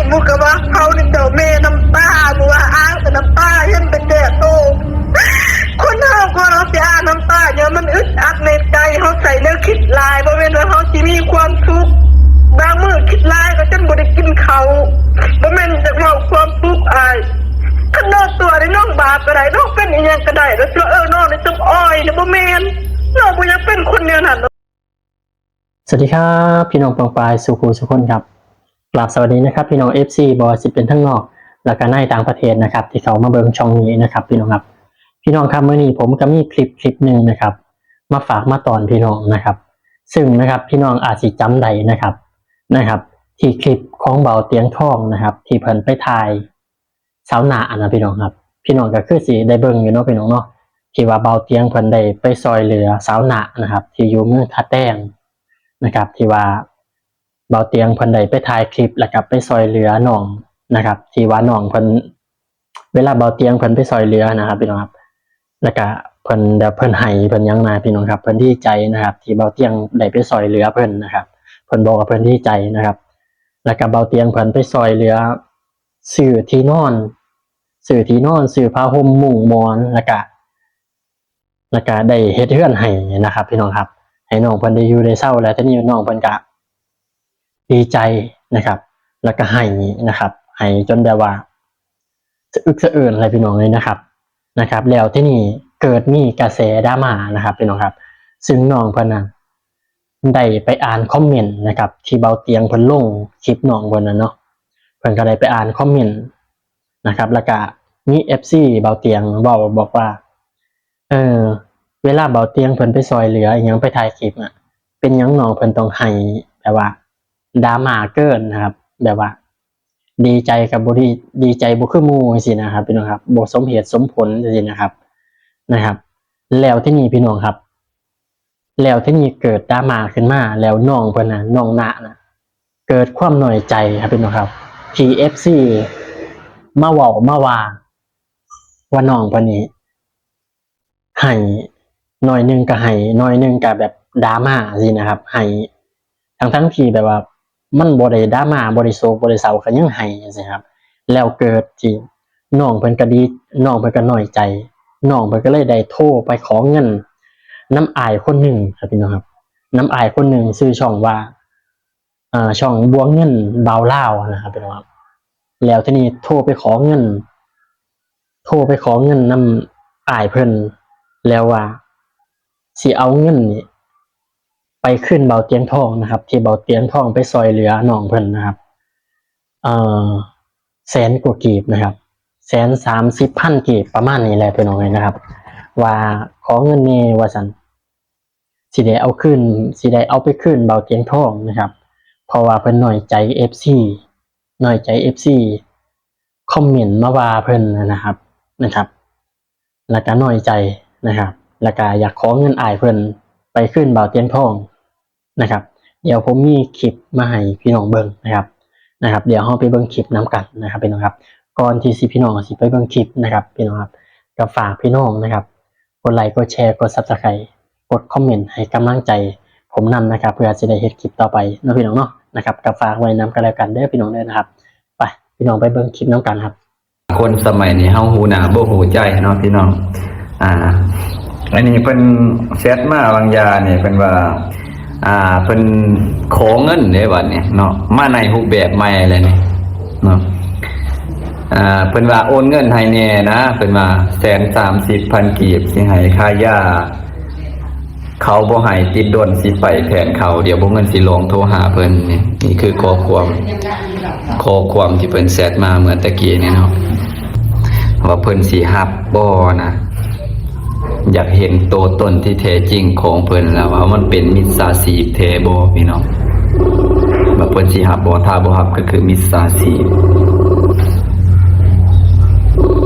ໝູ່ກໍວ່າເຮົານີ້ເຈົ້າແມ່ນ້ຳຕາ, ໝູ່ວ່າອ້າຍກໍນ້ຳຕາ, ເຫັນໄປແຕ່ໂຕ. ຄົນເຮົາກ່ອນເຮົາຊິອ້ານ້ຳຕາ ຍ້ອນມັນອຶດອັດໃນໃຈ, ເຮົາໃສ່ແນວຄິດຫຼາຍ, ບໍ່ແມ່ນວ່າເຮົາຊິມີຄວາມສຸກ. ບາງມື້ຄິດຫຼາຍກໍຈົນບໍ່ໄດ້ກິນເຂົ້າ, ບໍ່ແມ່ນຢາກເວົ້າຄວາມສຸກອ້າຍ. ຄັນນ້ອງຕົວະນີ້ນ້ອງບາບກໍໄດ້, ນ້ອງເປັນອີ່ຫຍັງກໍໄດ້, ແລ້ວຊິວ່າ ເອີ ນ້ອງນີ້ຕ້ອງອ່ອຍ, ບໍ່ແມ່ນ, ນ້ອງບໍ່ຢາກເປັນຄົນແນວນັ້ນ. ສະຫວັດດີຄັບ ພີ່ນ້ອງປ້ອງປາຍສູ່ຜູ້ສູ່ຄົນຄັບ. ກາບສະຫວັດດີນະຄັບ ພີ່ນ້ອງເອັຟຊີ ບໍ່ວ່າຊິເປັນທັງນອກ ແລ້ວກະໃນຕ່າງປະເທດນະຄັບ ທີ່ເຂົ້າມາເບິ່ງຊ່ອງນີ້ນະຄັບ ພີ່ນ້ອງຄັບ. ພີ່ນ້ອງຄັບ ມື້ນີ້ຜົມກະມີຄລິບ ຄລິບໜຶ່ງນະຄັບ ມາຝາກມາຕ້ອນພີ່ນ້ອງນະຄັບ ຊຶ່ງນະຄັບ ພີ່ນ້ອງອາດຊິຈຳໄດ້ນະຄັບ ນະຄັບ ທີ່ຄລິບຂອງບ່າວຕຽງທອງນະຄັບ ທີ່ເພິ່ນໄປຖ່າຍ ຊາວນາຫັ້ນນະພີ່ນ້ອງຄັບ. ພີ່ນ້ອງກໍຄືຊິໄດ້ເບິ່ງຢູ່ເນາະ ພີ່ນ້ອງເນາະ ທີ່ວ່າບ່າວຕຽງເພິ່ນໄດ້ໄປຊ່ອຍເຫຼືອຊາວນານະຄັບ ທີ່ຢູ່ເມືອງທ່າແຕງນະຄັບ ທີ່ວ່າບ່າວຕຽງເພິ່ນໄດ້ໄປຖ່າຍຄລິບ ແລ້ວກໍໄປຊ່ອຍເຫຼືອນ້ອງນະຄັບ ທີ່ວ່ານ້ອງເພິ່ນ ເວລາບ່າວຕຽງເພິ່ນໄປຊ່ອຍເຫຼືອນະຄັບ ພີ່ນ້ອງຄັບ ແລ້ວກໍເພິ່ນແບບເພິ່ນໄຫ້ເພິ່ນຫຍັງນະ ພີ່ນ້ອງຄັບ ເພິ່ນດີໃຈນະຄັບ ທີ່ບ່າວຕຽງໄດ້ໄປຊ່ອຍເຫຼືອເພິ່ນນະຄັບ ເພິ່ນບອກວ່າເພິ່ນດີໃຈນະຄັບ ແລ້ວກໍບ່າວຕຽງເພິ່ນໄປຊ່ອຍເຫຼືອ ຊື້ທີ່ນອນ ຊື້ທີ່ນອນ ຊື້ຜ້າຫົ່ມມຸ້ງໝອນ ແລ້ວກະ ແລ້ວກະໄດ້ເຮັດເຮືອນໃຫ້ນະຄັບ ພີ່ນ້ອງຄັບ ໃຫ້ນ້ອງເພິ່ນໄດ້ຢູ່ໄດ້ເຊົາ ແລ້ວທີນີ້ນ້ອງເພິ່ນກະດີໃຈນະຄັບ ແລ້ວກະໄຫ້ນະຄັບ ໄຫ້ຈົນແບບວ່າສະອຶກສະເອື້ອນເລີຍ ພີ່ນ້ອງເອີຍນະຄັບ ນະຄັບ ແລ້ວທີນີ້ເກີດມີກະແສດຣາມານະຄັບ ພີ່ນ້ອງຄັບ ຊຶ່ງນ້ອງເພິ່ນນະ ໄດ້ໄປອ່ານຄອມເມັນນະຄັບ ທີ່ບ່າວຕຽງເພິ່ນລົງຄລິບນ້ອງເພິ່ນນະເນາະ ເພິ່ນກໍໄດ້ໄປອ່ານຄອມເມັນນະຄັບ ແລ້ວກະມີເອັຟຊີບ່າວຕຽງເວົ້າບອກວ່າ ເອີ ເວລາບ່າວຕຽງເພິ່ນໄປຊ່ອຍເຫຼືອອີ່ຫຍັງ ໄປຖ່າຍຄລິບນະ ເປັນຫຍັງນ້ອງເພິ່ນຕ້ອງໄຫ້ ແບບວ່າດຣາມາເກີນນະຄັບ ແບບວ່າ ດີໃຈກັບບໍ່ດີ ດີໃຈບໍ່ຄືໝູ່ຈັ່ງຊີ້ນະຄັບ ພີ່ນ້ອງຄັບ ບໍ່ສົມເຫດສົມຜົນຈັ່ງຊີ້ນະຄັບ ນະຄັບ ແລ້ວທີນີ້ພີ່ນ້ອງຄັບ ແລ້ວທີນີ້ເກີດດຣາມາຂຶ້ນມາ ແລ້ວນ້ອງເພິ່ນນະ ນ້ອງນະນະ ເກີດຄວາມນ້ອຍໃຈຄັບ ພີ່ນ້ອງຄັບ ທີ່ເອັຟຊີມາເວົ້າມາວ່າ ວ່ານ້ອງເພິ່ນນີ້ ໄຫ້ ໜ້ອຍໜຶ່ງກະໄຫ້ ໜ້ອຍໜຶ່ງກະແບບດຣາມາຊີ້ນະຄັບ ໄຫ້ ທັງໆທີ່ແບບວ່າມັນບໍ່ໄດ້ດຣາມາ ບໍ່ໄດ້ໂສກ ບໍ່ໄດ້ເສົ້າ ກະຍັງໄຫ້ຈັ່ງຊີ້ນະຄັບ ແລ້ວເກີດທີ່ນ້ອງເພິ່ນກະດີ ນ້ອງເພິ່ນກະນ້ອຍໃຈ ນ້ອງເພິ່ນກະເລີຍໄດ້ໂທໄປຂໍເງິນນຳອ້າຍຄົນໜຶ່ງຄັບ ພີ່ນ້ອງຄັບ ນຳອ້າຍຄົນໜຶ່ງ ຊື່ຊ່ອງວ່າ ອ່າ ຊ່ອງບົວເງິນບ່າວລາວນະຄັບ ພີ່ນ້ອງ ແລ້ວທີນີ້ໂທໄປຂໍເງິນ ໂທໄປຂໍເງິນນຳອ້າຍເພິ່ນ ແລ້ວວ່າຊິເອົາເງິນນີ້ໄປຄືນບ່າວຕຽງທອງນະຄັບ ທີ່ບ່າວຕຽງທອງໄປຊ່ອຍເຫຼືອນ້ອງເພິ່ນນະຄັບ ເອີ ແສນກວ່າກີບນະຄັບ ແສນສາມສິບພັນກີບ ປະມານນີ້ແຫຼະ ພີ່ນ້ອງເອີຍນະຄັບ ວ່າຂໍເງິນແດ່ວ່າຊັ້ນ. ຊິໄດ້ເອົາຄືນ ຊິໄດ້ເອົາໄປຄືນບ່າວຕຽງທອງນະຄັບ ເພາະວ່າເພິ່ນນ້ອຍໃຈເອັຟຊີ ນ້ອຍໃຈເອັຟຊີຄອມເມັນມາວ່າເພິ່ນນະຄັບ ນະຄັບ ແລ້ວກະນ້ອຍໃຈນະຄັບ ແລ້ວກະຢາກຂໍເງິນອ້າຍເພິ່ນໄປຄືນບ່າວຕຽງທອງນະຄັບ ດຽວຜົມມີຄລິບມາໃຫ້ພີ່ນ້ອງເບິ່ງນະຄັບ ນະຄັບ ດຽວເຮົາໄປເບິ່ງຄລິບນຳກັນນະຄັບ ພີ່ນ້ອງຄັບ ກ່ອນທີ່ຊິ ພີ່ນ້ອງຊິໄປເບິ່ງຄລິບນະຄັບ ພີ່ນ້ອງຄັບ ກໍຝາກພີ່ນ້ອງນະຄັບ ກົດໄລ ກົດແຊ ກົດ Subscribe ກົດຄອມເມັນໃຫ້ກຳລັງໃຈຜົມນຳນະຄັບ ເພື່ອຊິໄດ້ເຮັດຄລິບຕໍ່ໄປເນາະ ພີ່ນ້ອງເນາະ ນະຄັບ ກໍຝາກໄວ້ນຳກັນແລ້ວກັນເດີ ພີ່ນ້ອງເດີນະຄັບ ໄປ ພີ່ນ້ອງໄປເບິ່ງຄລິບນຳກັນຄັບ. ຄົນສະໄໝນີ້ເຮົາຮູ້ໜ້າບໍ່ຮູ້ໃຈເນາະ ພີ່ນ້ອງ ອ່າ ອັນນີ້ເພິ່ນແຊັດມາຫວ່າງຢານີ້ ເພິ່ນວ່າ ອ່າ ເພິ່ນຂໍເງິນເດ້ບັດນີ້ເນາະ ມາໃນຮູບແບບໃໝ່ແລ້ວນີ້ເນາະ ອ່າ ເພິ່ນວ່າໂອນເງິນໃຫ້ແດ່ນະ ເພິ່ນວ່າແສນສາມສິບພັນກີບ ຊິໃຫ້ຄ່າຢາ ເຂົາບໍ່ໃຫ້ຕິດດົນ ຊິໄປແທນເຂົາ ດຽວບໍ່ເງິນຊິລອງໂທຫາເພິ່ນນີ້ ນີ້ຄືຂໍ້ຄວາມ ຂໍ້ຄວາມທີ່ເພິ່ນແຊັດມາເມື່ອຕະກີ້ນີ້ເນາະ ວ່າເພິ່ນຊິຮັບບໍ່ນະ ຢາກເຫັນໂຕຕົນທີ່ແທ້ຈິງຂອງເພິ່ນລະ ວ່າມັນເປັນມິດສາຊີບແທ້ບໍ່ ພີ່ນ້ອງ ວ່າເພິ່ນຊິຮັບບໍ່ ຖ້າບໍ່ຮັບກໍຄືມິດສາຊີບ.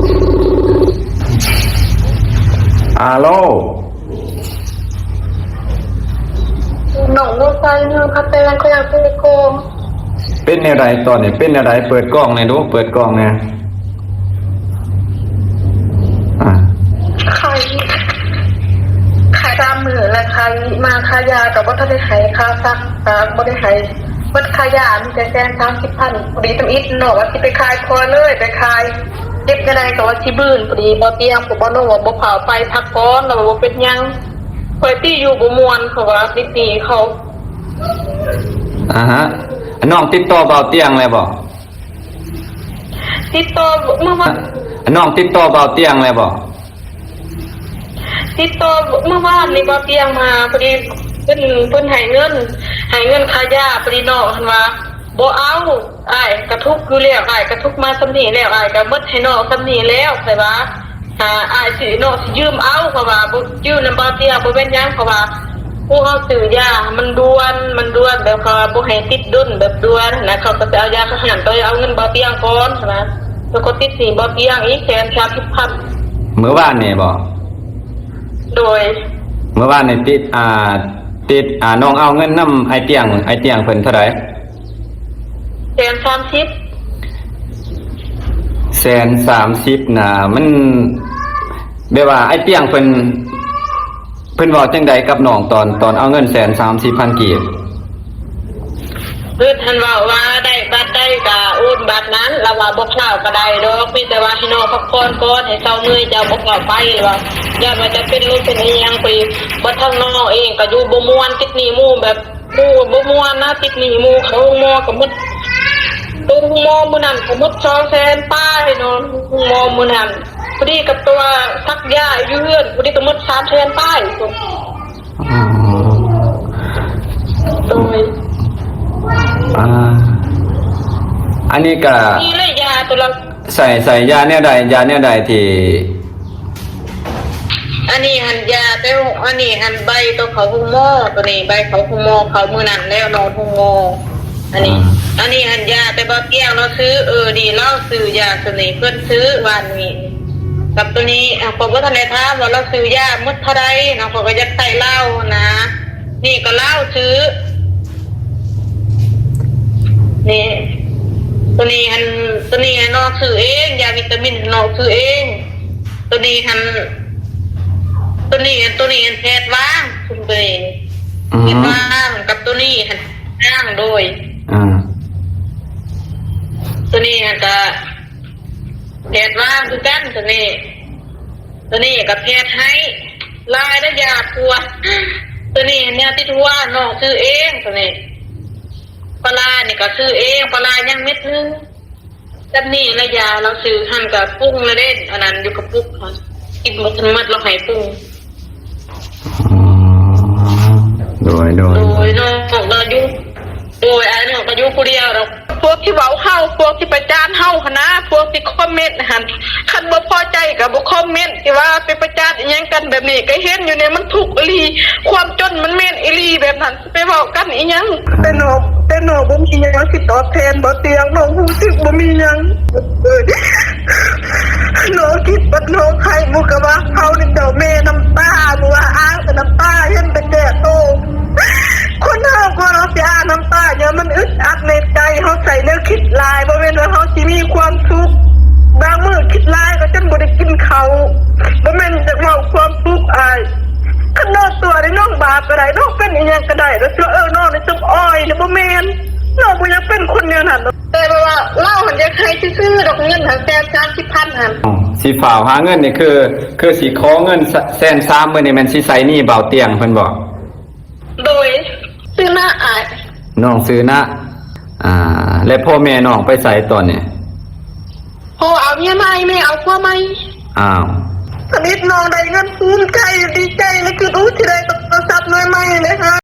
ອາໂລ ນ້ອງບໍ່ໃສ່ເງິນຄ່າແຕ່ງ ຂ້ອຍຢາກຊື້ກອງ. ເປັນແນວໃດຕອນນີ້ ເປັນແນວໃດ? ເປີດກ້ອງແດ່ດູ ເປີດກ້ອງແດ່. ອ່າ ຂາຍ ຂາຍສາມມື້ແລ້ວ ຂາຍມາ ຄ່າຢາກໍບໍ່ທັນໄດ້ໃຫ້ ຄ່າຊັກກໍບໍ່ໄດ້ໃຫ້. ໝົດຄ່າຢາມີແຕ່ແສນສາມສິບພັນ. ພໍດີທຳອິດນ້ອງວ່າຊິໄປຂາຍຄວາຍເລີຍ ໄປຂາຍ ເກັບຈັ່ງໃດກໍວ່າຊິບືນ. ພໍດີບໍ່ຕຽງ ຜູ້ບໍ່ນ້ອງວ່າບໍ່ພາໄປ ພັກກ່ອນ ລາວວ່າບໍ່ເປັນຫຍັງ ຂ້ອຍຕິຢູ່ບໍ່ມ່ວນ ເພາະວ່າຕິດໜີ້ເຂົາ. ອາຮະ ນ້ອງຕິດຕໍ່ບ່າວຕຽງແລ້ວບໍ່? ຕິດຕໍ່ມື້ວານ ນ້ອງຕິດຕໍ່ບ່າວຕຽງແລ້ວບໍ່? ຕິດຕໍ່ມື້ວານນີ້ ບ່າວຕຽງມາ ພໍດີເພິ່ນ ເພິ່ນໃຫ້ເງິນ ໃຫ້ເງິນຄ່າຢາ. ພໍດີນ້ອງຫັ້ນວ່າບໍ່ເອົາ ອ້າຍກະທຸກຢູ່ແລ້ວ ອ້າຍກະທຸກມາສ່ຳນີ້ແລ້ວ ອ້າຍກະໝົດໃຫ້ນ້ອງສ່ຳນີ້ແລ້ວ. ຂ້ອຍວ່າ ອາ ອ້າຍຊິ ນ້ອງຊິຢືມເອົາ ເພາະວ່າບໍ່ ຢືມນຳບ່າວຕຽງບໍ່ແມ່ນຫຍັງ ເພາະວ່າ ຜູ້ເຮົາຊື້ຢາມັນດ່ວນ ມັນດ່ວນ ແບບເຂົາວ່າບໍ່ໃຫ້ຕິດດົນ ແບບດ່ວນນະ ເຂົາກໍຈະເອົາຢາເຂົ້າຮ້ານ ຕ້ອງເອົາເງິນບ່າວຕຽງກ່ອນນະ ແລ້ວກໍຕິດໜີ້ບ່າວຕຽງອີກແສນສາມສິບພັນ. ມື້ວານນີ້ບໍ? ໂດຍ ມື້ວານນີ້ຕິດ ອ່າ ຕິດ ອ່າ ນ້ອງເອົາເງິນນຳອ້າຍຕຽງ ອ້າຍຕຽງເພິ່ນເທົ່າໃດ? ແສນສາມສິບ. ແສນສາມສິບນະ ມັນ ແບບວ່າອ້າຍຕຽງເພິ່ນ ເພິ່ນເວົ້າຈັ່ງໃດກັບນ້ອງຕອນ ຕອນເອົາເງິນແສນສາມສິບພັນກີບ? ເພິ່ນຫັ້ນເວົ້າວ່າໄດ້ບັດໃດກະໂອນບັດນັ້ນ ລາວວ່າບໍ່ຟ້າວກະໄດ້ດອກ ມີແຕ່ວ່າໃຫ້ນ້ອງພັກຜ່ອນກ່ອນ ໃຫ້ເຊົາເມື່ອຍ ເຈົ້າບໍ່ຟ້າວໄປ ລາວວ່າ ຢ້ານວ່າຈະເປັນລົມເປັນອີ່ຫຍັງໄປ. ບັດທາງນ້ອງເອງກະຢູ່ບໍ່ມ່ວນ ຕິດໜີ້ໝູ່ ແບບ ໝູ່ບໍ່ມ່ວນນະ ຕິດໜີ້ໝູ່ ເຂົ້າໂຮງໝໍກໍໝົດ ໂຕໂຮງໝໍມື້ນັ້ນກໍໝົດສອງແສນປາຍເນາະ ໂຮງໝໍມື້ນັ້ນ. ພໍດີກັບຕົວສັກຢາຢູ່ເຮືອນ ພໍດີກໍໝົດສາມແສນປາຍ. ອໍ ໂດຍ ອ່າ ອັນນີ້ກະ ນີ້ແຫຼະ ຢາຕົວລະ ໃສ່ ໃສ່ຢາແນວໃດ ຢາແນວໃດທີ່ ອັນນີ້ຫັ້ນຢາ ແຕ່ ອັນນີ້ຫັ້ນໃບໂຕເຂົ້າໂຮງໝໍ ໂຕນີ້ໃບເຂົ້າໂຮງໝໍ ເຂົ້າມື້ນັ້ນແລ້ວ ນອນໂຮງໝໍ. ອັນນີ້ ອ່າ ອັນນີ້ຫັ້ນຢາແຕ່ບ່າວຕຽງລາວຊື້ ເອີ ນີ້ລາວຊື້ຢາໂຕນີ້ ເພິ່ນຊື້ວານນີ້ ກັບໂຕນີ້ ອ່າ ຂ້ອຍບໍ່ທັນໄດ້ຖາມວ່າລາວຊື້ຢາໝົດເທົ່າໃດເນາະ ຂ້ອຍກໍຢາກໃຊ້ລາວຫັ້ນນະ. ນີ້ກໍລາວຊື້ ນີ້ ໂຕນີ້ຫັ້ນ ໂຕນີ້ຫັ້ນນ້ອງຊື້ເອງ ຢາວິຕາມິນນ້ອງຊື້ເອງ. ໂຕນີ້ຫັ້ນ ໂຕນີ້ ໂຕນີ້ຫັ້ນແພດວາງ ຊຸມໂຕນີ້ ອືມ ແພດວາງກັບໂຕນີ້ຫັ້ນ ນາງ ໂດຍ ອ່າ ໂຕນີ້ຫັ້ນກະແພດວາງຄືກັນ ໂຕນີ້ ໂຕນີ້ກໍແພດໄຮ ຫຼາຍແລ້ວຢາປົວ ໂຕນີ້ແນວຕິດຫົວນ້ອງຊື້ເອງ ໂຕນີ້ ປາລານີ້ກໍຊື້ເອງ ປາລາຍັງເມັດໜຶ່ງ. ຈຳນີ້ລະຢາລາວຊື້ຫັ້ນກະປຸງລະເດ້ ອັນນັ້ນຢູ່ກະປຸກຫັ້ນ ກິນບໍ່ທັນໝົດລາວໃຫ້ປຸງ. ອໍ ໂດຍ ໂດຍ ໂດຍ ນ້ອງລາວຢູ່ ໂດຍ ອ້າຍນ້ອງກໍຢູ່ຜູ້ດຽວດອກ. ພວກທີ່ເວົ້າເຮົາ ພວກທີ່ປະຈານເຮົາຫັ້ນນະ ພວກທີ່ຄອມເມັນຫັ້ນ ຄັນບໍ່ພໍໃຈກໍບໍ່ຄອມເມັນ ທີ່ວ່າໄປປະຈານອີ່ຫຍັງກັນແບບນີ້ ກໍເຫັນຢູ່ນີ້ ມັນທຸກອີ່ຫຼີ ຄວາມຈົນມັນແມ່ນອີ່ຫຼີແບບນັ້ນ. ໄປເວົ້າກັນອີ່ຫຍັງ ແຕ່ນ້ອງ ແຕ່ນ້ອງບໍ່ມີຫຍັງຊິຕອບແທນ ບໍ່ຕຽງ ນ້ອງຮູ້ສຶກບໍ່ມີຫຍັງ ນ້ອງຄິດບັດນ້ອງໄຫ້ ໝູ່ກໍວ່າເຮົານີ້ເຈົ້າແມ່ນ້ຳຕາ ໝູ່ວ່າອ້າຍກໍນ້ຳຕາ ເຫັນແຕ່ແກ່ໂຕ ຄົນເຮົາກ່ອນເຮົາຊິອ້ານ້ຳຕາ ຍ້ອນມັນອຶດອັດໃນໃຈ ເຮົາໃສ່ແນວຄິດຫຼາຍ ບໍ່ແມ່ນວ່າເຮົາຊິມີຄວາມສຸກ ບາງມື້ຄິດຫຼາຍກໍຈົນບໍ່ໄດ້ກິນເຂົ້າ ບໍ່ແມ່ນຢາກເວົ້າຄວາມສຸກອ້າຍ. ຄັນນ້ອງຕົວະໄດ້ ນ້ອງບາບກໍໄດ້ ນ້ອງເປັນອີ່ຫຍັງກໍໄດ້ ແລ້ວຊິວ່າ ເອີ ນ້ອງນີ້ສົມອອຍນີ້ ບໍ່ແມ່ນ ນ້ອງບໍ່ຢາກເປັນຄົນແນວນັ້ນດອກ ແຕ່ວ່າລາວຫັ້ນຢາກໃຫ້ຊື່ໆດອກ ເງິນຫັ້ນແສນສາມສິບພັນຫັ້ນ ຊິຟ້າວຫາເງິນນີ້ ຄື ຄືຊິຂໍເງິນແສນສາມມື້ນີ້ ແມ່ນຊິໃຊ້ໜີ້ບ່າວຕຽງເພິ່ນບໍ? ໂດຍ ຊື່ນະອ້າຍ ນ້ອງຊື່ນະ ອ່າ ແລະພໍ່ແມ່ນ້ອງໄປໃສຕອນນີ້? ພໍ່ເອົາເມຍໃໝ່ ແມ່ເອົາຜົວໃໝ່. ອ້າວ ທຳອິດນ້ອງໄດ້ເງິນພູມໃຈ ດີ